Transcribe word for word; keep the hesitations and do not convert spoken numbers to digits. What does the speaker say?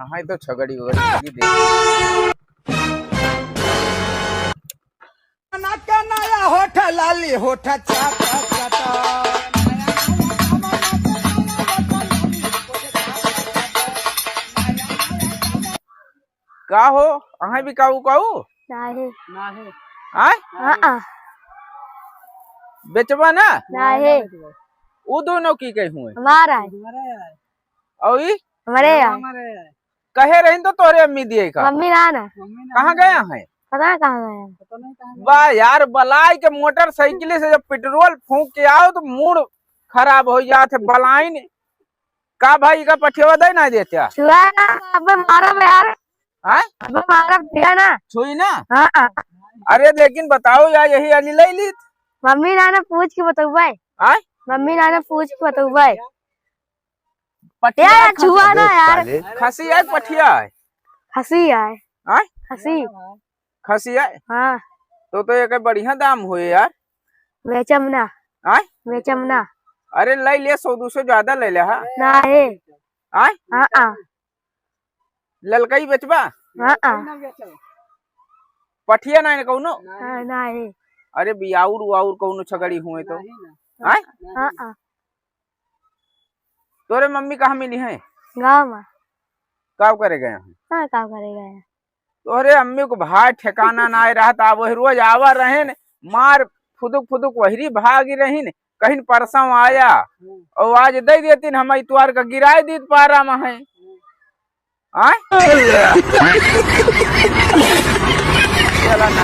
हाँ, ये तो छगड़ी उगड़ी लगी, देख। ना का नया होठ लाली, होठ चाटा चाटा। का हो, अहाँ भी काऊ काऊ? नाहीं। नाहीं। आय? हाँ, हाँ। बेचबा ना? नाहीं। उ दोनों की कही हुए? हमारा है। और ई? हमरे यार। कहे रही तो तोरे अम्मी दिए का? मम्मी ना ना। कहाँ गया है? पता नहीं कहाँ गया है। वाह यार, बलाई के मोटरसाइकिल से जब पेट्रोल फूंक के आओ तो मूड खराब हो जात है। बलाइन का भाई का पठियावा दे ना देत्या? छुआ ना, अब मारब यार। आय? अब मारब, दिया ना। छुई ना? हाँ, हाँ। अरे लेकिन बताओ यार, यही वाली ले लीत। मम्मी ना ना पूछ के बतौबे। आय? मम्मी ना ना पूछ के बतौबे। पठिया यार, छुआ ना यार। खसी है, पठिया है? खसी है। आय? खसी। खसी है? हाँ। तो, तो एक बढ़िया दाम हुए यार। बेचम ना। आय? बेचम ना। अरे ले ले, सौ दो सौ ज्यादा ले ले, हाँ। ना है। आय? हाँ, हाँ। ललकई बेचबा? हाँ, हाँ। पठिया ना है कौनो? हाँ, ना है। अरे बियाउर वाउर कौनो छगड़ी हुए तो। आय? हाँ, हाँ। तोरे मम्मी कहाँ मिली हैं? गाँव में। काव करे गए हैं? हाँ, काव करे गए हैं? तोरे अम्मी को भाई ठिकाना ना आए रहत, अब वही रोज आवा रहेन, मार फुदुक फुदुक वहरी भागी रहीन, कहीं परसों आया, और आज दे देतीन, हम इतवार का गिराए दीत पारा में हैं। आय? चला ना।